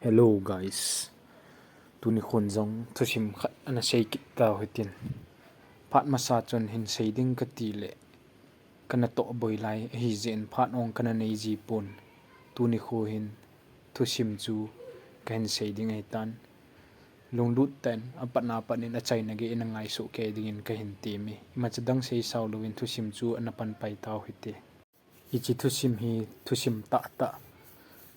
Hello guys, tuni khun zong thusim khat ana sei kit ta huitin. Phat masa chun hin sei ding ka ti le kana to boi lai hi zen phat ong kana nei ji pun. Tuni khu hin thusim chu ka hin sei ding ai tan. Lunglut ten a patna panin a chai na ge ina ngai su ke ding in ka hin ti mi. Ima chadang sei sau loin thusim chu ana pan pai tau hite. Hi chi thusim hi thusim ta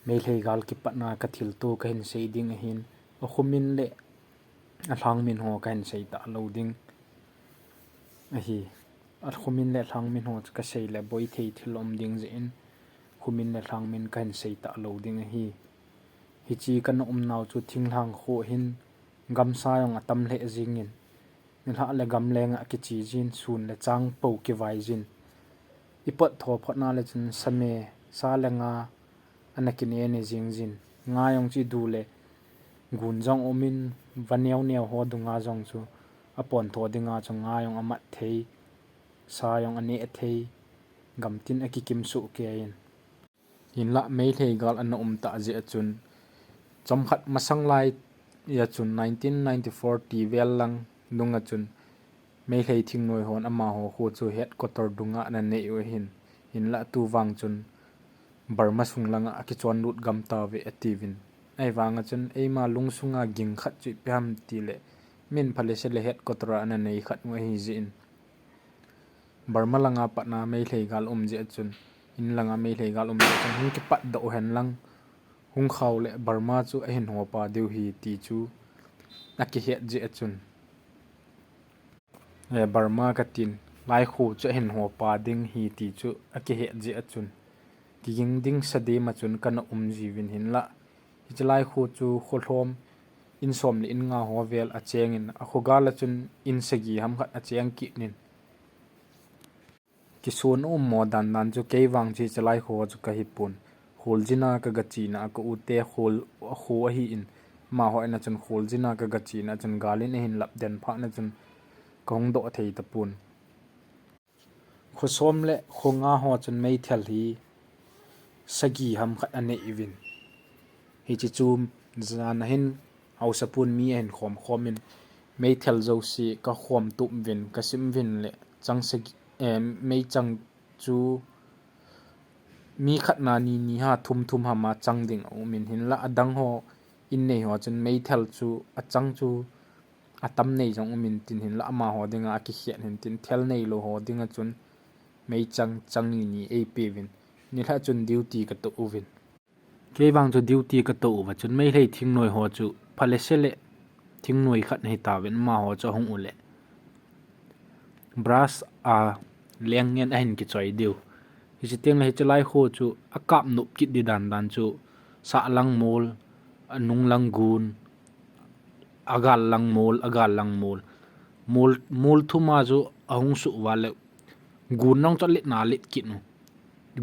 meihlei gal ki patna ka thil tu ka hin sei ding ahin a humin le a hlang min ho ka hin sei ta lo ding a hi a humin le hlang min ho chu ka sei le boi thei thil om ding ze in humin le hlang min ka hin sei ta lo ding a hi hi chi kan um nau chu thinghlang kho hin gam sa yong a tam hle zing in ni hlah le gam leng ah ki chi jin sun le chang po ki vai jin I pot thaw phawt na le cun same sa le nga an a kine ne zingzin. Nga yong cu du le gun zong um in va neoneo haw du nga zong cu a pawn thaw ding ah cun nga yong a mat thei. Sa yong a neh thei. Gamtin a kikim suh ke in. Hinlah meihlei gal an um tah ziah cun chomkhat masang lai ya cun 1994 ti vel lang nung ahcun meihlei thingnawi hawn ama haw hu cu headquarter dungah na neih u hin. Hinlah tu vang cun Burma sung langah a kichuan lut gam ta ve a ti vin. Ai vang ahcun eima lung sungah ging khat cu piam ti le min phale se le headquarter ah na nei khat ngu hi ziin. Burma langah patna meihlei gal um ziah cun inn langah meihlei gal um ziah cun hung ki pat do hen lang hung khau le Burma cu a hin haw pa deuh hi ti cu a ki het ziah cun Burma ka tin Lai khu cu a hin haw pa ding hi ti cu a ki het ziah cun ki ging ding sadem ahcun kan um zivin hin lah. Hi cu Lai khu cu khuahlawm inn sawm le inn nga haw vel a cheng in a khuagal ahcun inn sagi ham khat a cheng kih nin. Kisun a um maw dandan cu keivang cu hi calai haw cu ka hi pun. Hul zina ka ga cin ah ka ute hul a hu a hi in mah hawih na cun hul zina ka ga cin ahcun gal in a hin lap den phah na cun ka hung dawh thei ta pun. Khuasawm le khuanga haw cun meithal hi sagi ham khat a neih vin. Hi cucu zan ah hin hausa pun mi a hin khawm khawm in meithal zo si ka huam tum vin ka sim vin le chang sagi mei chang cu mi khat na ni ni ha thum thum ham ah chang ding a um in hin la a dang haw inn nei haw cun meithal cu a chang cu a tam nei zong um in tin hin la ama haw ding ah a ki khian hin tin thel nei lo haw ding ahcun mei chang chang ni ni ei pe vin ni hlah cun duty ka tu vin. Keivang cu duty ka to va cun meihlei thingnawi haw cu phale sele thingnawi khat hei ta vin ma haw cu hung ule. Brush a leng ngen a hin ki choi diu. Hi si tiang le hi chu lai ho cu a kap nup kit di dan dan cu sa lang mol a nung lang gun agal lang mol agal lang mol mol mol thuma cu a hung su wa le gun nong cho lit na lit kit nu.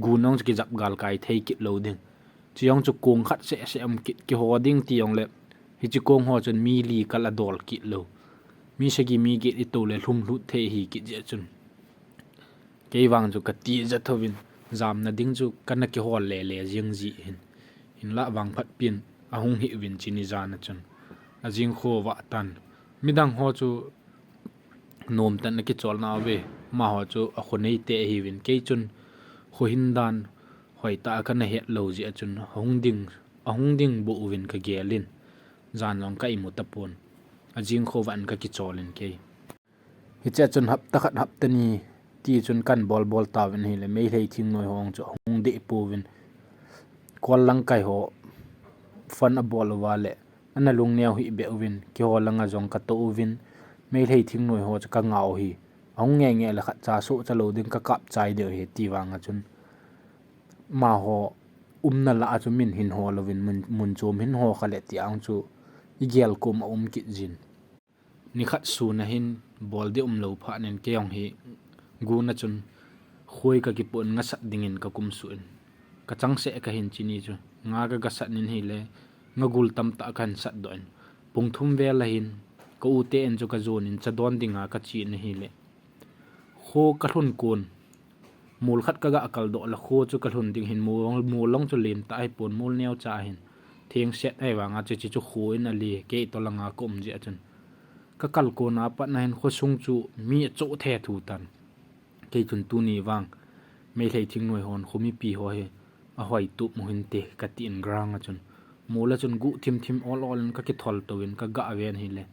Gunong cu ki zap gal kai thei kit lo ding. Cuyong cu kung khat se se um kit ki haw ding ti yong le hi cu kung haw cun mi li kal a dawl kit lo. Mi sagi mi git i to le hlum hlut the hi kit je cun. Keiwang cu ka ti za thovin zam na ding cu kana ki hawl le le jing ji hin. In la wang phat pin a hung hi win chini zan cun. A jing kho wa tan. Midang ho cu Nuam tan na ki cawl na ve. Mah ho cu a khunei te hi vin. Kei cun huhin dan hoi ta ka na het lo zi ahcun a hung ding bu vin ka gelin. Zan lawng ka imu tapun. A jing kho van ka ki cawl in kei. Hi che cun hap takhat hap tani ti cun kan bol bol ta vin hi le mei hlei thing noi hong cu hung de pu vin. Kawl lang kai ho fan a bol wa le Ana lungneu hi beuh vin ki haw langa zong ka to vin meihlei thingnawi haw chu ka ngau hi ahung nge nge le khat cha su cha lo ding ka kap chai deuh hi ti wanga chun ma haw umna la chu min hin haw lovin mun chum hin haw kha le ti ang chu i gel kum a um kit jin. Nikhat su na hin bol di um lo pha nen keong hi gu na chun khuai ka ki pun nga sat dingin ka kum su in ka chang se ka hin chini chu nga ka ga sat nin hi le Ngagul tam ta kan sat doin. Pungthum vel hin ka u te en chu ka zun in chadon dinga ka chi na hi le. Kho ka hlun kun. Mul khat ka ga akal do la kho chu ka hlun ding hin mul long chu lem ta ai pun mul neo cha hin. Theng set hei vanga chi chi chu hu in a li ke i tawlh anga ka awm ziah chuan ka kal kawn a patna hian khawsung chu mi a chawh the thu tan kei chun tu ni vang meihlei thing nuai hawn khumi pi haw hi a huai tup mu hin te ka ti in grang a chun mula chun guh thim thim awl awl in ka ki thawl to in ka gah ven hi le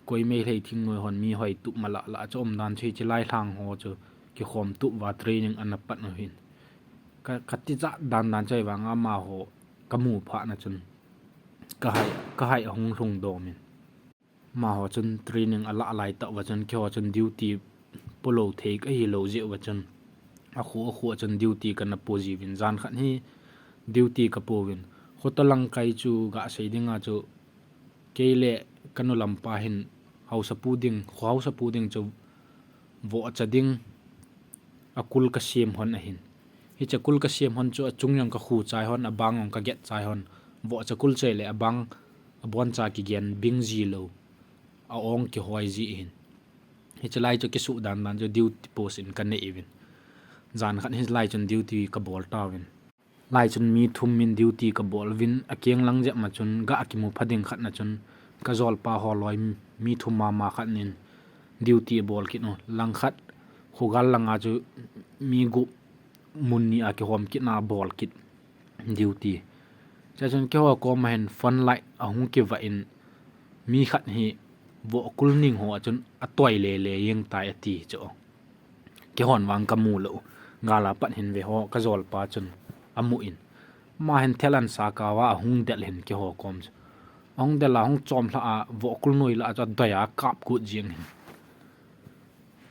kawi meihlei thing nuai hawn mi huai tup ma lah lah chu awm dan chu hi chi lai hlang haw chu ki khawm tup va training an a pat mu hin ka ka ti zah dan dan chu hei vanga ma haw Ka mu phah na chun ka haih ka haih a hung hlung dawm in mah haw chun training a lah lai tauh va chun khi haw chun duty pawlo thei ka hi lo zeuh va chun a khuh a khuh ah chun duty ka na pu zip in zan khat hi duty ka pu vin hotel lang kai chu gah sei ding ah chu kei leh ka nu lam pa hin hausa pu ding khaw hausa pu ding chu vawh a cha ding a kul ka siam hawn a hin. Hi cakul ka siam hon cu a cung yong ka hu chai hon, a bang yong ka get chai hon. Vawh cakul chei le a bang a buan cha ki gen bing zi lo, a awng ki huai zi hin. Hi cu lai cu ki suh dan dan cu duty post in ka neih vin. Zan khat hi lai cun duty ka bawl ta vin. Lai cun mi thum in duty ka bawl vin. A keng lang ziah ma cun ga ki mu phading khat na cun ka zawl pa haw lawi mi thum ma ma khat nin duty bawl kit u. Lang khat hugal langa cu mi gup mun ni a ki huam kit na ball kit duty cha chun ke ho ko ma hen phone light a hung ki va in mi khat hi vo kul ning ho chun a toy le le yeng tai a ti cho ke hon wang ka mu lo gala pat hin ve ho ka zol pa chun amu in ma hen thelan sa ka wa a hung del hin ke ho kom chu hung del a hung chom hla a vo kul noi la cha doya kap ku jing hin.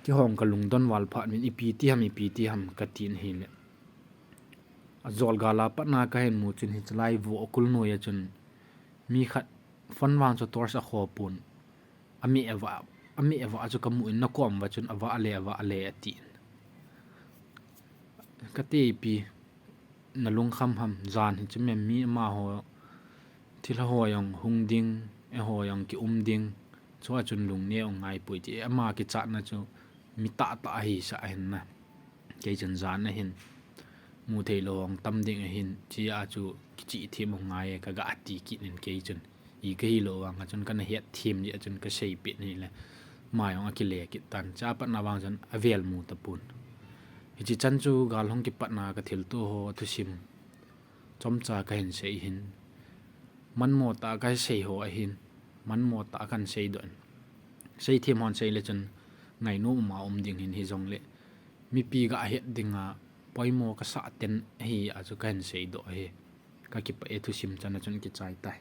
Ki hawng ka lungdon wal phah min i pi ti ham i pi ti ham ka tin hi le a zawl gala patna ka hen mu chun hi chalai vu okul nuai a chun mi khat fon wang chu torch a khaw pun ami ewa ami ewa chu ka mu in na kom wa chun awa ale awa ale a ti ka te pi na lung kham ham zan hi chu mem mi ma ho Thil a hawi ang hung ding, a hawi ang ki um ding, chu ahcun lung nih a ngai pui ti amah ki cahnak cu mi tah tah hi sa a hin na. Kei cun zan a hin. Mu thei lawng tam ding a hin. Ci ah cu ki cih thiam a ngai e ka ga ti ki nin kei cun. I ka hi lo wang cun kan hiat thiam di ahcun ka sei pit ni le mai ong a ki le ki tan cha pat na wang cun a vel mu ta pun. Hi ci chan cu gal hong ki pat na ka thil tu ho thu sim. Chomcha ka hin sei hin. Man maw ta ka sei ho a hin. Man maw ta kan sei don. Sei thiam hon sei le cun ngai nu ma um ding hin hi zong le mipi ga het ding a poimo ka sa ten hi a chu ka hin sei do he. Ka ki pa e thu sim chan a chun ki chai tai.